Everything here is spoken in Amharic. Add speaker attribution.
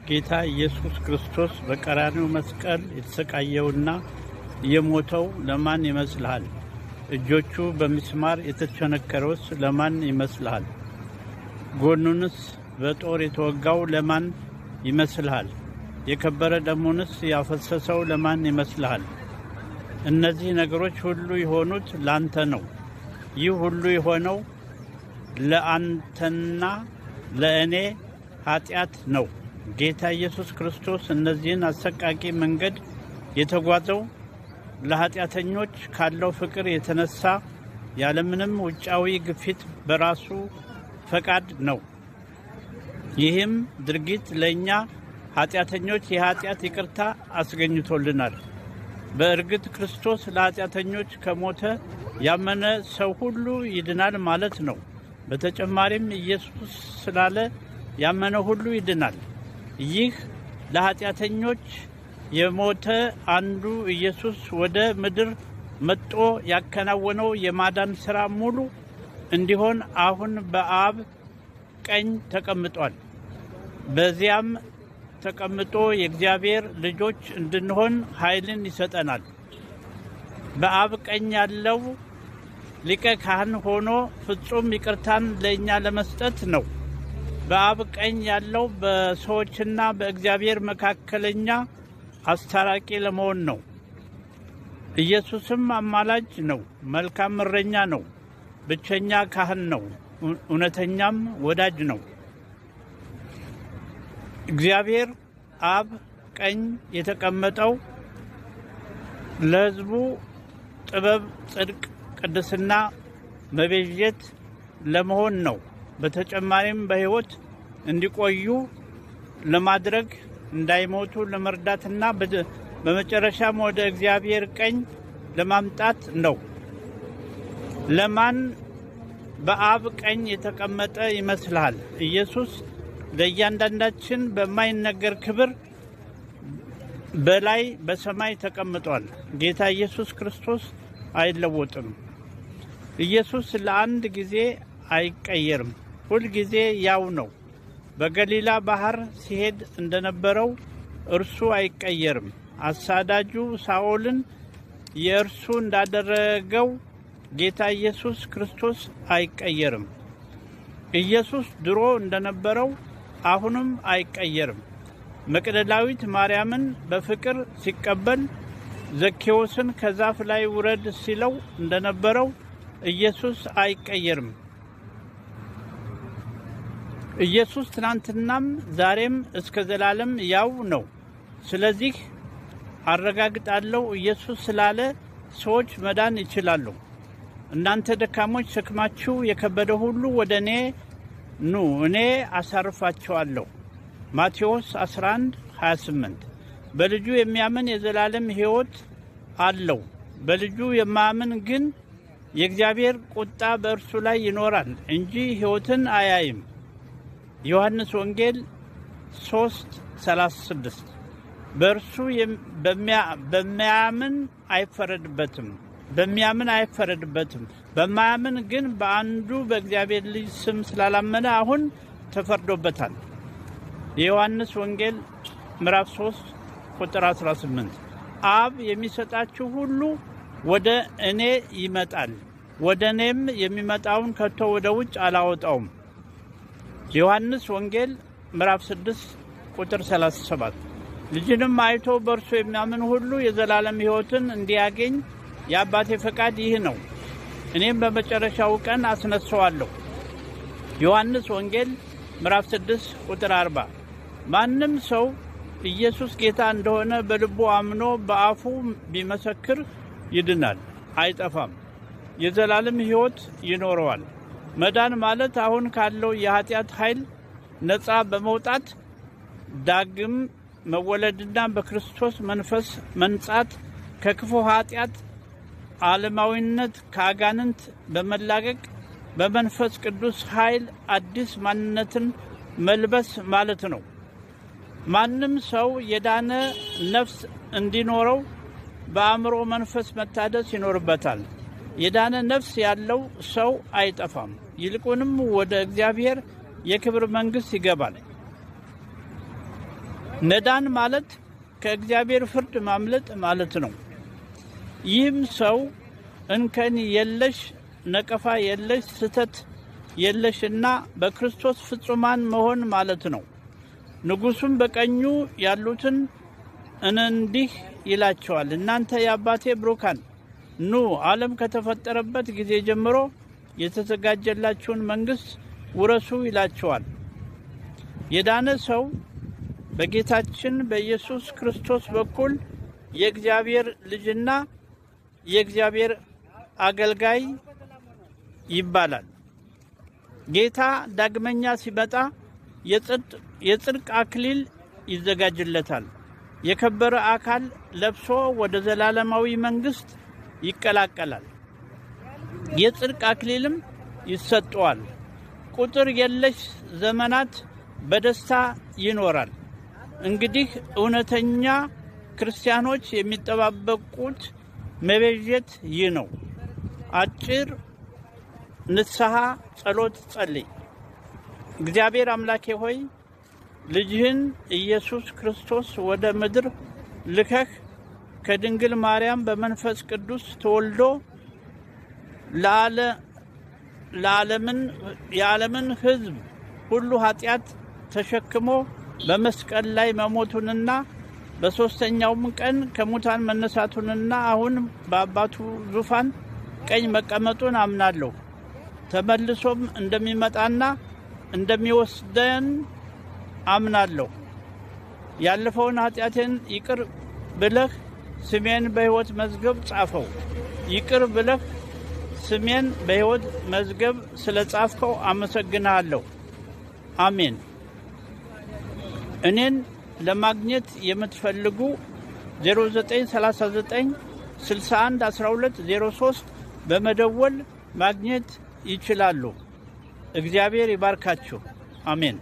Speaker 1: ጌታ ኢየሱስ ክርስቶስ በቀራንዮ መስቀል የተሰቃየውና የሞተው ለማን ይመስልሃል? እጆቹ በሚስማር የተቸነከረውስ ለማን ይመስልሃል? ጎኑንስ በጦር የተወጋው ለማን ይመስልሃል? የከበረ ደሙንስ ያፈሰሰው ለማን ይመስልሃል? እነዚህ ነገሮች ሁሉ የሆኑት ላንተ ነው። ይህ ሁሉ የሆነው ለአንተና ለእኔ ኃጢአት ነው። ጌታ ኢየሱስ ክርስቶስ እነዚህን አሰቃቂ መንገድ የተጓዘው ለኃጢአተኞች ካለው ፍቅር የተነሳ ያለምንም ውጫዊ ግፊት በራሱ ፈቃድ ነው። ይህም ድርጊት ለእኛ ኃጢአተኞች የኃጢአት ይቅርታ አስገኝቶልናል። በእርግጥ ክርስቶስ ለኃጢአተኞች ከሞተ ያመነ ሰው ሁሉ ይድናል ማለት ነው። በተጨማሪም ኢየሱስ ስላለ ያመነ ሁሉ ይድናል። ይህ ለኃጢአተኞች የሞተ አንዱ ኢየሱስ ወደ ምድር መጥቶ ያከናወነው የማዳን ሥራ ሙሉ እንዲሆን አሁን በአብ ቀኝ ተቀምጧል። በዚያም ተቀምጦ የእግዚአብሔር ልጆች እንድንሆን ኃይልን ይሰጠናል። በአብ ቀኝ ያለው ሊቀ ካህን ሆኖ ፍጹም ይቅርታን ለእኛ ለመስጠት ነው። በአብ ቀኝ ያለው በሰዎችና በእግዚአብሔር መካከለኛ አስታራቂ ለመሆን ነው። ኢየሱስም አማላጅ ነው፣ መልካም እረኛ ነው፣ ብቸኛ ካህን ነው፣ እውነተኛም ወዳጅ ነው። እግዚአብሔር አብ ቀኝ የተቀመጠው ለሕዝቡ ጥበብ፣ ጽድቅ፣ ቅድስና መቤዠት ለመሆን ነው። በተጨማሪም በሕይወት እንዲቆዩ ለማድረግ፣ እንዳይሞቱ ለመርዳትና በመጨረሻም ወደ እግዚአብሔር ቀኝ ለማምጣት ነው። ለማን በአብ ቀኝ የተቀመጠ ይመስልሃል? ኢየሱስ ለእያንዳንዳችን በማይነገር ክብር በላይ በሰማይ ተቀምጧል። ጌታ ኢየሱስ ክርስቶስ አይለወጥም። ኢየሱስ ለአንድ ጊዜ አይቀየርም፣ ሁል ጊዜ ያው ነው። በገሊላ ባህር ሲሄድ እንደነበረው እርሱ አይቀየርም። አሳዳጁ ሳኦልን የእርሱ እንዳደረገው ጌታ ኢየሱስ ክርስቶስ አይቀየርም። ኢየሱስ ድሮ እንደነበረው አሁንም አይቀየርም። መቅደላዊት ማርያምን በፍቅር ሲቀበል፣ ዘኬዎስን ከዛፍ ላይ ውረድ ሲለው እንደነበረው ኢየሱስ አይቀየርም። ኢየሱስ ትናንትናም ዛሬም እስከ ዘላለም ያው ነው። ስለዚህ አረጋግጣለሁ፣ ኢየሱስ ስላለ ሰዎች መዳን ይችላሉ። እናንተ ደካሞች፣ ሸክማችሁ የከበደ ሁሉ ወደ እኔ ኑ፣ እኔ አሳርፋችኋለሁ። ማቴዎስ 11:28። በልጁ የሚያምን የዘላለም ሕይወት አለው። በልጁ የማያምን ግን የእግዚአብሔር ቁጣ በእርሱ ላይ ይኖራል እንጂ ሕይወትን አያይም። ዮሐንስ ወንጌል 3:36። በእርሱ በሚያምን አይፈረድበትም፣ በሚያምን አይፈረድበትም። በማያምን ግን በአንዱ በእግዚአብሔር ልጅ ስም ስላላመነ አሁን ተፈርዶበታል። የዮሐንስ ወንጌል ምዕራፍ 3 ቁጥር 18። አብ የሚሰጣችሁ ሁሉ ወደ እኔ ይመጣል፣ ወደ እኔም የሚመጣውን ከቶ ወደ ውጭ አላወጣውም። ዮሐንስ ወንጌል ምዕራፍ 6 ቁጥር 37። ልጅንም አይቶ በእርሱ የሚያምን ሁሉ የዘላለም ሕይወትን እንዲያገኝ የአባቴ ፈቃድ ይህ ነው፣ እኔም በመጨረሻው ቀን አስነሣዋለሁ። ዮሐንስ ወንጌል ምዕራፍ 6 ቁጥር 40። ማንም ሰው ኢየሱስ ጌታ እንደሆነ በልቡ አምኖ በአፉ ቢመሰክር ይድናል፣ አይጠፋም፣ የዘላለም ሕይወት ይኖረዋል። መዳን ማለት አሁን ካለው የኃጢአት ኃይል ነፃ በመውጣት ዳግም መወለድና በክርስቶስ መንፈስ መንጻት፣ ከክፉ ኃጢአት፣ ዓለማዊነት፣ ከአጋንንት በመላቀቅ በመንፈስ ቅዱስ ኃይል አዲስ ማንነትን መልበስ ማለት ነው። ማንም ሰው የዳነ ነፍስ እንዲኖረው በአእምሮ መንፈስ መታደስ ይኖርበታል። የዳነ ነፍስ ያለው ሰው አይጠፋም፣ ይልቁንም ወደ እግዚአብሔር የክብር መንግሥት ይገባል። መዳን ማለት ከእግዚአብሔር ፍርድ ማምለጥ ማለት ነው። ይህም ሰው እንከን የለሽ፣ ነቀፋ የለሽ፣ ስህተት የለሽና በክርስቶስ ፍጹማን መሆን ማለት ነው። ንጉሡም በቀኙ ያሉትን እንዲህ ይላቸዋል፣ እናንተ የአባቴ ብሩካን ኑ፣ ዓለም ከተፈጠረበት ጊዜ ጀምሮ የተዘጋጀላችሁን መንግሥት ውረሱ ይላቸዋል። የዳነ ሰው በጌታችን በኢየሱስ ክርስቶስ በኩል የእግዚአብሔር ልጅና የእግዚአብሔር አገልጋይ ይባላል። ጌታ ዳግመኛ ሲመጣ የጽድቅ አክሊል ይዘጋጅለታል። የከበረ አካል ለብሶ ወደ ዘላለማዊ መንግሥት ይቀላቀላል። የጽድቅ አክሊልም ይሰጠዋል። ቁጥር የለሽ ዘመናት በደስታ ይኖራል። እንግዲህ እውነተኛ ክርስቲያኖች የሚጠባበቁት መቤዠት ይህ ነው። አጭር ንስሐ ጸሎት ጸልይ። እግዚአብሔር አምላኬ ሆይ፣ ልጅህን ኢየሱስ ክርስቶስ ወደ ምድር ልከህ ከድንግል ማርያም በመንፈስ ቅዱስ ተወልዶ የዓለምን ሕዝብ ሁሉ ኃጢአት ተሸክሞ በመስቀል ላይ መሞቱንና በሦስተኛውም ቀን ከሙታን መነሳቱንና አሁን በአባቱ ዙፋን ቀኝ መቀመጡን አምናለሁ። ተመልሶም እንደሚመጣና እንደሚወስደን አምናለሁ። ያለፈውን ኃጢአቴን ይቅር ብለህ ስሜን በሕይወት መዝገብ ጻፈው። ይቅር ብለህ ስሜን በሕይወት መዝገብ ስለ ጻፍከው አመሰግንሃለሁ። አሜን። እኔን ለማግኘት የምትፈልጉ 0939 61 12 03 በመደወል ማግኘት ይችላሉ። እግዚአብሔር ይባርካችሁ። አሜን።